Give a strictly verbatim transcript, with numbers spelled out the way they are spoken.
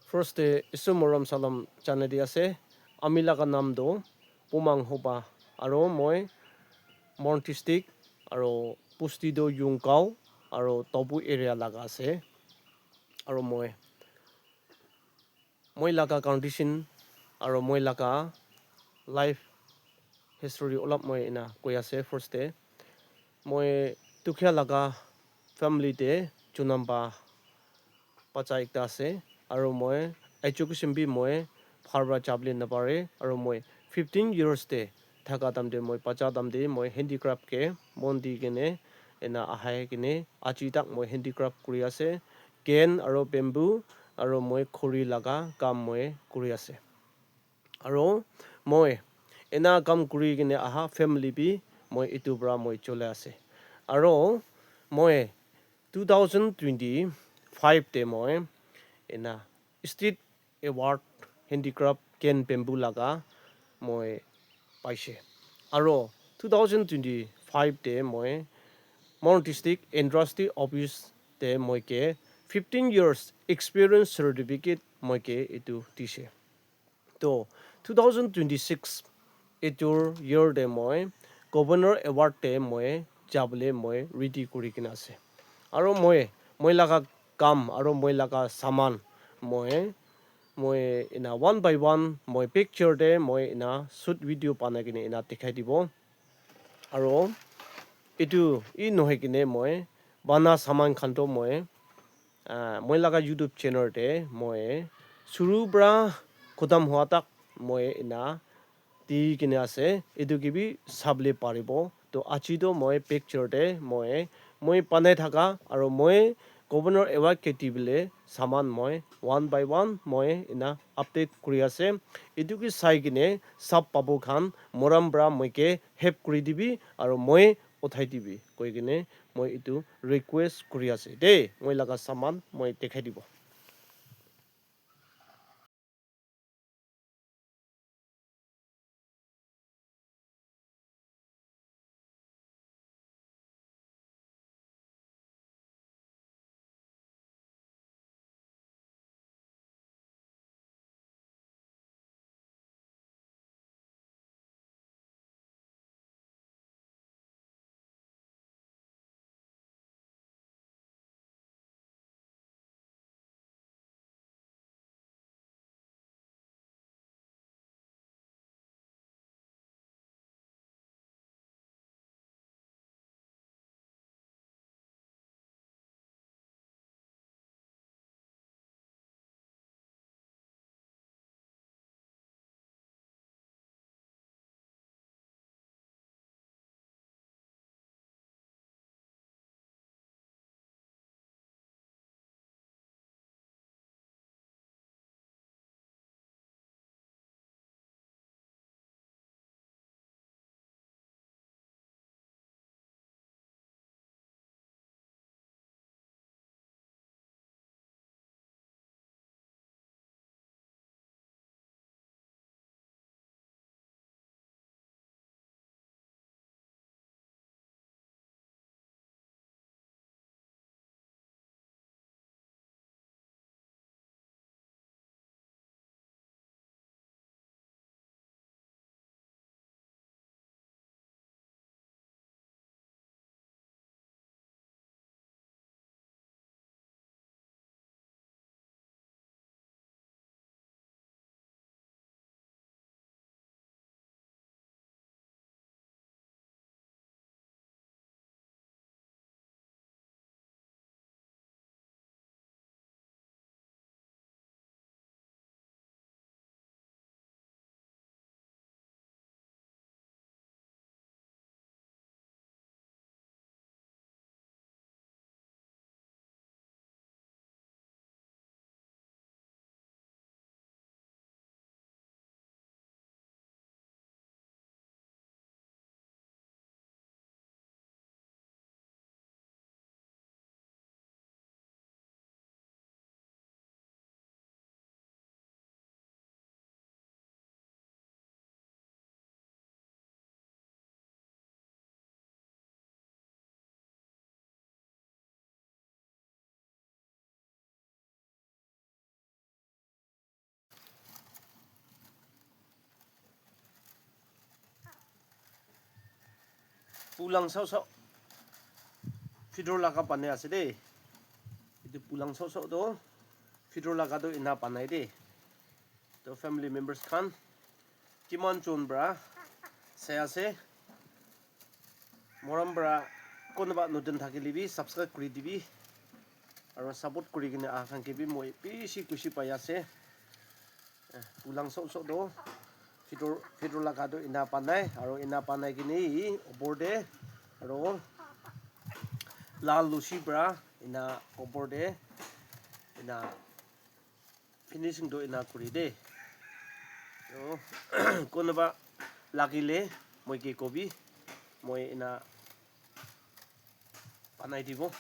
First te Isu morom salam janai di ase. Ami laga nam tu Pumang Hoba, aro moi Mon District, aro pusti tu Yungkao, aro Tobu area laga ase. Aro moi, moi laga condition, aro moi laga life history olop moi ena koi ase. First te moi dukhia laga family te junam pa bacha ekta ase, aro moi education bi moi bhal para jabole napare, aro moi fifteen years te thaka time te moi bacha time te moi handicraft ke mon di kene ena ahai kene aji tak moi handicraft kuri ase, cane aro bamboo aro moi khuri laga kam moi kuri ase. Aro moi ena kam kuri kene aha family bi moi etu para moi chole ase. Aro moi two thousand twenty-five te moi ena state award handicraft cane bamboo laga moi paise. Aro two thousand twenty-five te moi Mon District Industry Office te moi ke fifteen years experience certificate moi ke etu dise. To two thousand twenty-six etu year te moi Governor Award te moi jabole moi ready kuri kena ase. Aro moi, moi laga kam aro moi laga saman moi, moi ena one by one moi picture te moi ena shoot video banai kene ena dikhai dibo. Aro etu e nohoi kene moi bana saman khan to moi, ah, moi laga YouTube channel te moi shuru para khotom hua tak moi ena di kene ase. Etu ke bi sabole paribo. To aji to moi picture te moi, moi banai thaka aro moi Governor Award ke dibole saman moi one by one moi ena update kuri ase. Etu ke sai kene sab babu khan morom para moi ke help kuri dibi aro moi uthai dibi koi kene moi etu request kuri ase de. Moi laga saman moi dikhai dibo. Pulang sau sau. Fidor laga banai ase de. Etu pulang sau sau to. Fidor laga to ena banai de. To family members khan. Kiman jon pra. Sai ase. Morom pra. Konoba notun thakile bi subscribe kuri dibi. Aro support kuri kene aha khan ke bi moi bishi khushi pai ase. Eh, pulang sok sok do. Fidor, fidor laga do ena banai. Aro ena banai kene opor de. Aro lal lusi pra ena opor de. Ena finishing do ena kuri de. To, konoba lagile moi ke kobi. Moi ena banai dibo.